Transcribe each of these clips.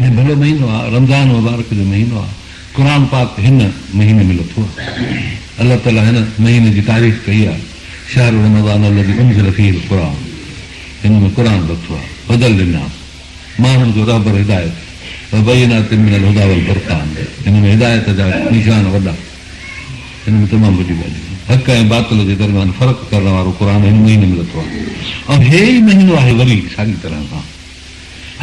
هي ڀلو مهينو آ، رمضان مبارڪ جو مهينو آ، قرآن پاڪ هن مهيني ۾ لٿو آ. الله تعاليٰ هن مهيني جي تعريف ڪئي آ، شهر رمضان الذي انزل فيه القرآن هن ۾ قرآن لٿو آ، هدي للناس ماڻهن جو رهبر هدايت، وبينات من الهدي والفرقان هن ۾ هدايت جا نشان وڏا، هن ۾ تمام وڏيون ڳالهيون آهن. حق ۽ باطل جي درميان فرق ڪرڻ وارو قرآن هن مهيني ۾ لٿو آ ۽ هي ئي مهينو آهي وري ساڳي طرح سان.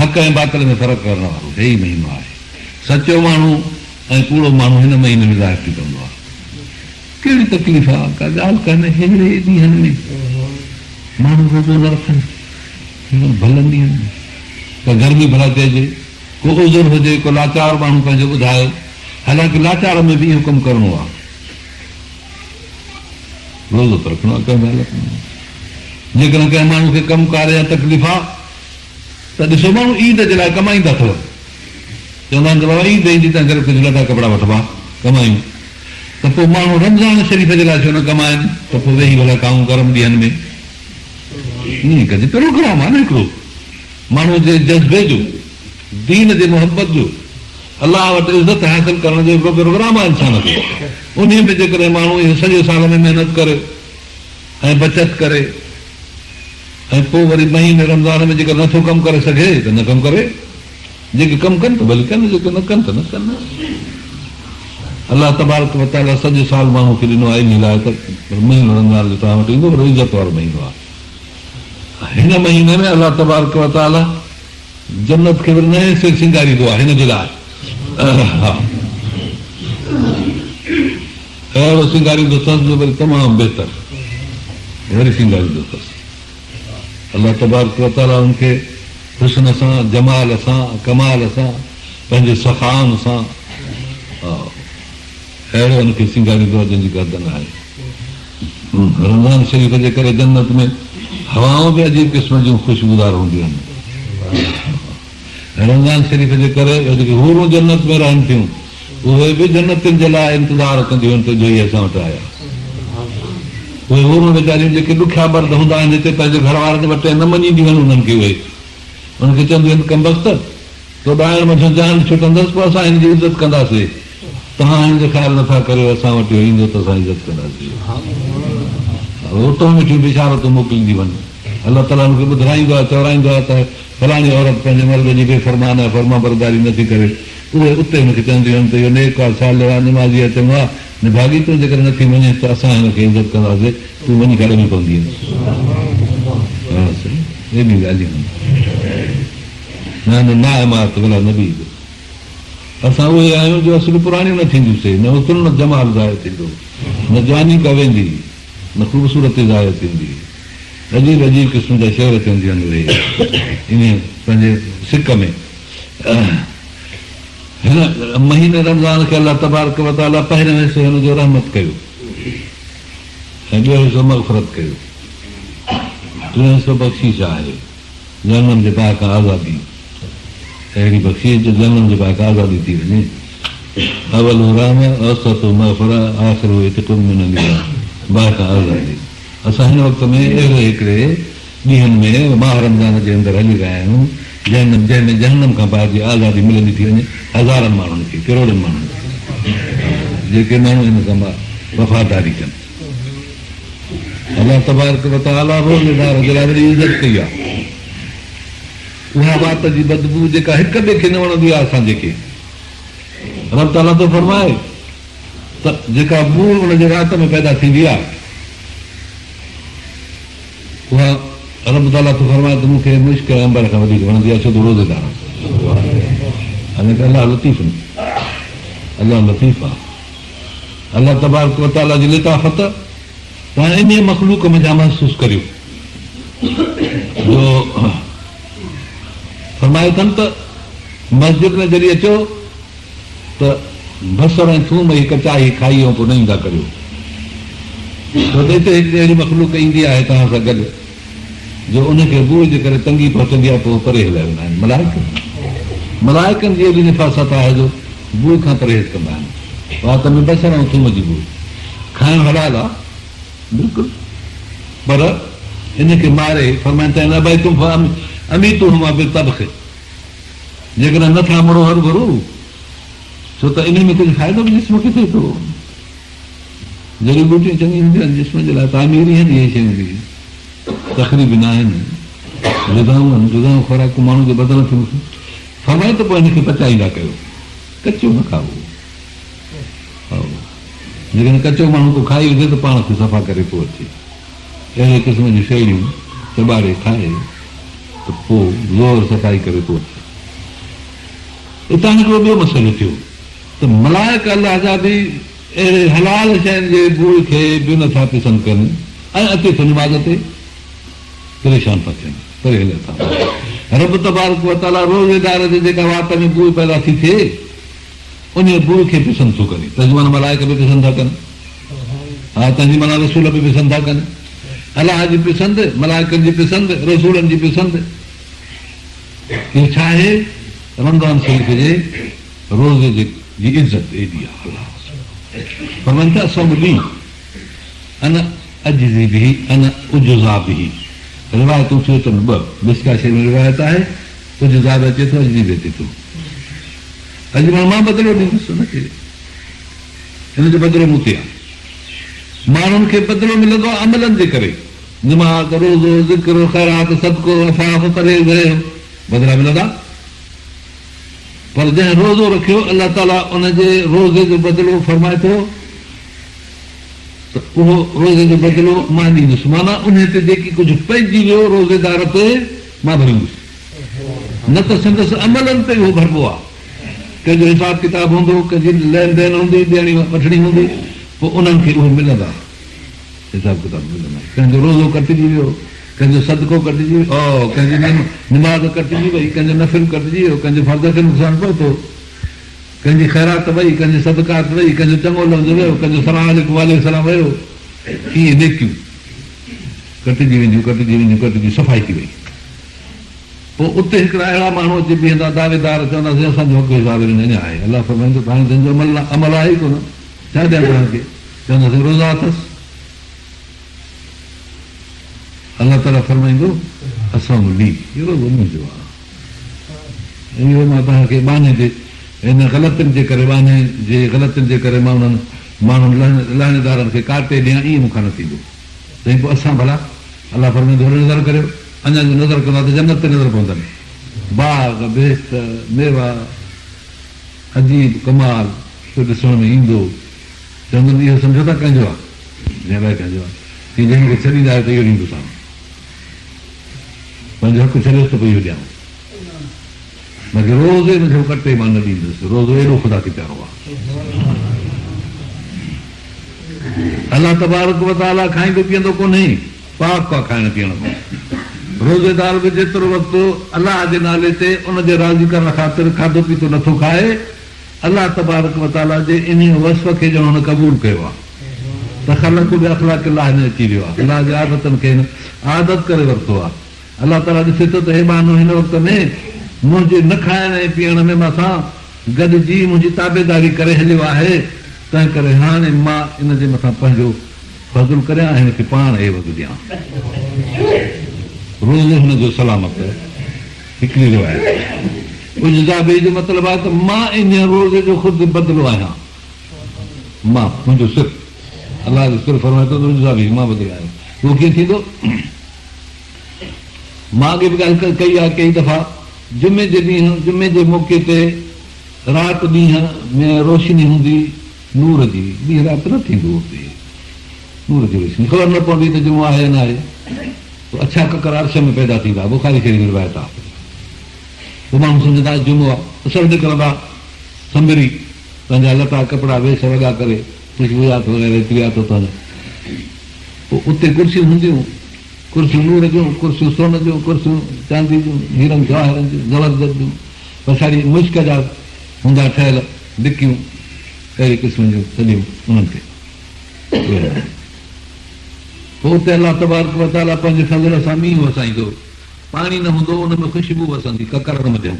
حق ۽ باطل ۾ فرق ڪرڻ وارو هي ئي مهينو آهي. سچو ماڻهو ۽ ڪوڙو ماڻهو هن مهيني ۾ ظاهر ٿي پوندو آهي. ڪهڙي تڪليف آ، ڪا ڳالهه ڪانهي ههڙي ڏينهن ۾ ماڻهو روزو نه رکن، ههڙن ڀلن ڏينهن ۾ ڪا گرمي ڀلا چئجي، ڪو عذر هجي، ڪو لاچار ماڻهو پنهنجو ٻڌائي، حالانڪه لاچار ۾ به اهو ڪم ڪرڻو آ. روزو ته رکڻو آ ڪنهن به حالت ۾. جيڪڏهن ڪنهن ماڻهو کي ڪم ڪار يا تڪليف آ ته ڏسو ماڻهو عيد جي لاء ڪمائيندا اٿو. چوندا آهن ته بابا عيد ايندي تنهن ڪري ڪجهه لٽا ڪپڙا وٺبا، ڪمايون. ته پوء ماڻهو رمضان شريف جي لاء ڇو نه ڪمائن ته پوء ويهي ڀلا کائون گرم ڏينهن ۾. ائين ڪجي پروگرام آ نه هڪڙو ماڻهو جي جذبي جو، دين جي محبت جو، الله وٽ عزت حاصل ڪرڻ جو هڪڙو پروگرام آ انسان کي. انهيء ۾ جيڪڏهن ماڻهو اهو سڄي سال ۾ محنت ڪري ۽ بچت ڪري ۽ پوء وري مهيني رمضان ۾ جيڪر نٿو ڪم ڪري سگهي ته نه ڪم ڪري. جيڪي ڪم ڪن ته ڀلي ڪن، جيڪي نه ڪن ته نه ڪن. الله تبارڪ وتعاليٰ سڄو سال ماڻهو کي ڏنو آهي انهي لاء ته مهينو رمضان جو توهان وٽ ايندو وڏو عزت وارو مهينو آهي. هن مهيني ۾ الله تبارڪ وتعاليٰ جنت کي وري نئين سر سينگاريندو آهي هن جي لاء. ها اهڙو سينگاريندو اٿس جو وري تمام بهتر وري سينگاريندو اٿس. الله تبارڪ وتعاليٰ ان کي حسن سان، جمال سان، ڪمال سان، پنهنجي سخائن سان اهڙو ان کي سينگاريندو آهي جنهن جي ڪا حد نه آهي. رمضان شريف جي ڪري جنت ۾ هوائون به عجيب قسم جون خوشبودار هونديون آهن. رمضان شريف جي ڪري جيڪي حورون جنت ۾ رهن ٿيون اهي به جنتين جي لاء انتظار ڪنديون آهن ته جو هي اسان وٽ آيا. اهي حورون ويچاريون جيڪي ڏکيا مرد هوندا آهن هتي پنهنجي گهر وارن وٽ نه مڃينديون آهن انهن کي اهي انهن کي چونديون آهن ڪمبخت تو ڏائڻ منجهان جان ڇٽندس پوء اسان هن جي عزت ڪنداسي توهان هن جو خيال نٿا ڪريو اسان وٽ اهو ايندو ته اسان عزت ڪنداسي. اتان مٺيون بشارتون موڪلينديون آهن. الله تعاليٰ هن کي ٻڌرائيندو آهي چورائيندو آهي ته فلاڻي عورت پنهنجي مرد جي بي فرمان آهي، فرمانبرداري نه ٿي ڪري. اهي اتي هن کي چونديون آهن ته اهو نيڪ آهي، صالح آهي، نمازي آهي، چڱو آهي، نڀاڳي تون جيڪڏهن نه ٿي مڃين ته اسان هن کي عزت ڪنداسين، تون وڃي کڏ ۾ پوندينء. ها سائين، ايڏيون ڳالهيون آهن. نحن ناعمات ولا نبيد. اسان اهي آهيون جو اصل پراڻيون نه ٿينديون سي، نه حسن نه جمال ضايع ٿيندو، نه جواني ڪا ويندي. نه خوبصورتي ظاهر ٿيندي. عجيب عجيب قسم جا شعر چونديون آهن اهي انهيء پنهنجي سڪ ۾. هن مهيني رمضان کي الله تبارڪ و تعاليٰ پهريون حصو هن جو رحمت ڪيو ۽ ٻيو حصو مغفرت ڪيو. ٽيون حصو بخشيش آهي. جهنم جي باهه کان آزادي. اهڙي بخشيش جو جهنم جي باهه کان آزادي ٿي وڃي. اوله رحمة اوسطه مغفرة آخره عتق من النيران باهه کان آزادي. اسان هن وقت ۾ اهڙي هڪڙي ڏينهن ۾ ماهه رمضان جي اندر هلي رهيا آهيون جهنم جنهن ۾ جهنم کان باهه جي آزادي ملندي ٿي وڃي هزارن ماڻهن کي ڪروڙين ماڻهن کي جيڪي ماڻهو هن سان وفاداري ڪن. الله تبارڪ وتعاليٰ روزيدار جي لاء وڏي عزت ڪئي آهي. اها وات جي بدبوء جيڪا هڪ ٻئي کي نه وڻندي آهي اسان جيڪي رب تعاليٰ ٿو فرمائي ته جيڪا بوء ان جي وات ۾ پيدا ٿيندي آهي اها رب تعاليٰ ٿو فرمائي ته مون کي مشڪ ۽ عنبر کان وڌيڪ وڻندي آهي ڇو ته روزيدار آهي. الله لطيف الله لطيف آهي. الله تبارڪ و تعاليٰ جي لطافت توهان انهيء مخلوق منجهان محسوس ڪريو جو فرمايو اٿن ته مسجد ۾ جڏهن اچو ته بصر ۽ ٿوم هي ڪچا هي کائي ۽ پوء نه ايندا ڪريو ڇو ته هتي هڪڙي اهڙي مخلوق ايندي آهي توهان سان گڏ جو ان کي بوء جي ڪري تنگي پهچندي آهي پوء پري هليا ويندا آهن ملائڪ ملائڪن جي ايڏي نفاست آهي جو بوء کان پرهيز ڪندا آهن. وات ۾ بصر ۽ ٿوم جي بوء کائڻ حلال آهي بلڪل پر ان کي ماري فرمائن ٿا ان ابيتم فاميتوهما بالطبخ. جيڪڏهن نه ٿا مڙو هروڀرو، ڇو ته انهي ۾ ڪجهه فائدو به جسم کي ٿئي ٿو. جڙيون ٻوٽيون چڱيون هونديون آهن جسم جي لاء تعميري آهن اهي شيون به تخريبي نه آهن. غذائون آهن، غذائون خوراڪون ماڻهو جي بدن کي فرمائي ته پوء هن کي پچائيندا ڪيو، ڪچو نه کائو. جيڪڏهن ڪچو ماڻهو ڪو کائي وجهي ته پاڻ کي صفا ڪري پوء اچي. اهڙي قسم جون شيون چٻاڙي کائي ته پوء زور صفائي ڪري پوء اچي. اتان هڪڙو ٻيو مسئلو ٿيو ته ملائڪ الله جا به اهڙي حلال شين جي بوء کي به نه ٿا پسند ڪن ۽ اچي ٿو نماز تي پريشان ٿا ٿين پري هليا ٿا وڃن. رب تبارڪ وتعاليٰ روزيدار جي جيڪا وات ۾ بوء پيدا ٿي ٿئي انهيء بوء کي پسند ٿو ڪري. تنهنجي معنيٰ ملائڪ به پسند ٿا ڪن. ها تنهنجي معنيٰ رسول به پسند ٿا ڪن. الله جي پسند، ملائڪن جي پسند، رسولن جي پسند. اهو ڇا آهي؟ رمضان شريف جي روزي جي جي عزت ايڏي آهي. الله فرمائن ٿا الصوم لي انا اجزي به انا اجزا به روايتون ٿيون اچن ٻه مشڪوة شريف ۾ روايت آهي اجزا به اچي ٿو اجزي به اچي ٿو. اڄ مان بدلو ڏيندس ان کي. هن جو بدلو مون تي آهي. ماڻهن کي بدلو ملندو آهي عملن جي ڪري. نماز، روزو، ذڪر، خيرات، صدقو، عفاف، پرهيز وغيره بدلا ملندا. پر جنهن روزو رکيو الله تعاليٰ ان جي روزي جو بدلو فرمائي ٿو ته اهو روزي جو بدلو مان ڏيندس معنيٰ انهي تي جيڪي ڪجهه پئجي ويو روزيدار تي مان ڀريندس. نه ته سندس عملن تي اهو ڀربو آهي. ڪنهن جو حساب ڪتاب هوندو، ڪنهن جي لين دين هوندي، ڏيڻي وٺڻي هوندي، پوء انهن کي اهي ملندا، حساب ڪتاب ملندا. ڪنهن جو روزو ڪٽجي ويو، ڪنهن جو صدقو ڪٽجي ويو، ڪنهن جي نماز ڪٽجي وئي، ڪنهن جو نفل ڪٽجي ويو، ڪنهن جي فرض کي نقصان پهتو، ڪنهن جي خيرات وئي، ڪنهن جي صدقات وئي، ڪنهن جو چڱو لفظ ويو، ڪنهن جو سلام عليڪم وعليڪم السلام ويو، ائين نيڪيون ڪٽجي وينديون، ڪٽجي وينديون، ڪٽجي صفائي ٿي وئي. پوء اتي هڪڙا اهڙا ماڻهو اچي بيهندا، دعويدار، چوندا سائين اسان جو حق حساب ۾ اڃا آهي. الله فرمائيندو ته هاڻي تنهنجو عمل عمل آهي ئي ڪونه، ڇا ڏيان توهان کي؟ چوندا سائين روزا اٿس. الله تعاليٰ فرمائيندو الصوم لي، اهو روزو منهنجو آهي ۽ اهو مان توهان کي ٻانهي جي هن غلطين جي ڪري ٻانهي جي غلطين جي ڪري مان انهن ماڻهن لهڻيدارن کي ڪاٽي ڏيان ائين مون کان نه ٿيندو. سائين پوء اسان ڀلا؟ الله فرمائيندو هوڏي نظر ڪريو، اڃا جو نظر ڪندا ته جنت تي نظر پوندن. باغ، بهشت، ميوا، عجيب ڪمال پيو ڏسڻ ۾ ايندو. چوندن اهو سمجهو ٿا ڪنهن جو آهي؟ جنهن الائي ڪنهن جو آهي. چي جنهن کي ڇڏيندا آهيو ته اهو ڏيندوسانو. پنهنجو حق ڇڏيوس ته پوء اهو ڏيانو. باقي روزي منجهو ڪٽي مان نه ڏيندس. روزو ايڏو خدا کي پيارو آهي. الله تبارڪ و تعاليٰ کائيندو پيئندو ڪونهي، پاڪ آ کائڻ پيئڻ کان. روزيدار به جيترو وقت الله جي نالي تي ان جي راضي ڪرڻ خاطر کاڌو پيتو نٿو کائي، الله تبارڪ و تعاليٰ جي انهيء وصف کي ڄڻ هن قبول ڪيو آ. تخلقوا باخلاق الله ۾ اچي ويو آ. الله جي عادتن کي هن عادت ڪري ورتو آ. الله تعاليٰ ڏسي ٿو ته هي ٻانهو هن وقت ۾ منهنجي نه کائڻ ۽ پيئڻ ۾ مان سان گڏجي منهنجي تابعداري ڪري هليو آهي، تنهنڪري هاڻي مان ان جي مٿان پنهنجو فضل ڪريان ۽ هن کي پاڻ عيوض ڏيان. روزو هن جو سلامت هڪڙي روايت اجزا به جو مطلب آهي ته مان انهيء روزي جو خود بدلو آهيان. مان، منهنجو سر، الله جو سر فرمائي ٿو ته اجزا به مان بدلو آهيان. اهو ڪيئن ٿيندو؟ مان اڳي به ڳالهه ڪئي آهي ڪيئي دفعا جمعي جي ڏينهن جمعي جي موقعي تي رات ڏينهن ۾ روشني هوندي نور جي ڏينهن رات نه ٿيندو اتي نور جي روشني خبر نه پوندي ته جمعو آهي يا نه آهي پوء اڇا ڪڪر عرش ۾ پيدا ٿيندا بخاري شريف ۾ روايت آهي پوء ماڻهو سمجهندا جمعو آهي سڀ نڪرندا سنبري پنهنجا لٽا ڪپڙا ويس وڳا ڪري خوشبويات وغيره عطريات پنهنجا پوء اتي ڪرسيون هونديون، ڪرسيون نور جون، ڪرسيون سون جون، ڪرسيون چاندي جون، هيرن جواهرن جون، زبرجد جون، پڇاڙي مشڪ جا هوندا ٺهيل دڪيون، اهڙي قسم جون سڄيون انهن تي ويهندا. پوء اتي الله تبارڪ وتعاليٰ پنهنجي فضل سان مينهن وسائيندو. پاڻي نه هوندو، ان ۾ خوشبو وسندي ڪڪرن منجهان.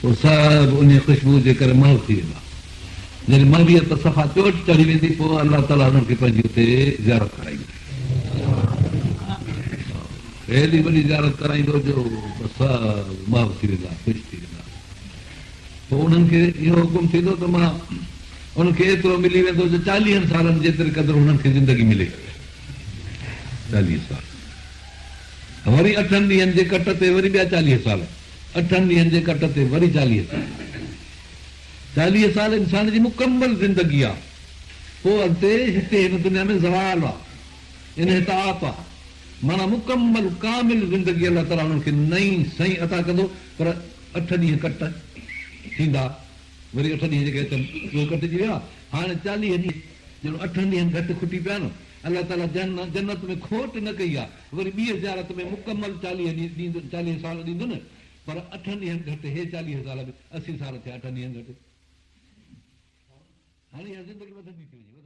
پوء سڀ انهيء خوشبوء جي ڪري محو ٿي ويندا. جڏهن محويت صفا چوٽ چڙهي ويندي پوء الله تعاليٰ انهن کي پنهنجي اتي زيارت ڪرائيندو. ايڏي وڏي زيارت ڪرائيندو جو سڀ محو ٿي ويندا، خوش ٿي ويندا. پوء انهن کي اهو حڪم ٿيندو ته مان انهن کي ايترو ملي ويندو جو چاليهن سالن جيتري قدر انهن کي زندگي ملي. چاليهه سال. وري اٺن ڏينهن جي ڪٽ تي وري ٻيا چاليهه سال. اٺن ڏينهن جي ڪٽ تي وري چاليهه سال. چاليهه سال انسان جي مڪمل زندگي آ. پوء اڳتي هتي هن دنيا ۾ زوال آ. انحطاط آ. معنيٰ مڪمل ڪامل زندگي الله تعاليٰ انهن کي نئين سئين عطا ڪندو پر اٺ ڏينهن ڪٽ ٿيندا وري اٺ ڏينهن جيڪي اچن اهي ڪٽجي ويا هاڻي چاليهه ڏينهن ڄڻ اٺن ڏينهن گهٽ کٽي پيا نه الله تعاليٰ جنت ۾ کوٽ نه ڪئي آ وري ٻيء زيارت ۾ مڪمل چاليهه ڏينهن ڏيندو چاليهه سال ڏيندو نه پر اٺن ڏينهن گهٽ هي چاليهه سال به اسي سال ٿيا اٺن ڏينهن گهٽ هاڻي اها زندگي وڌندي ٿي وڃي.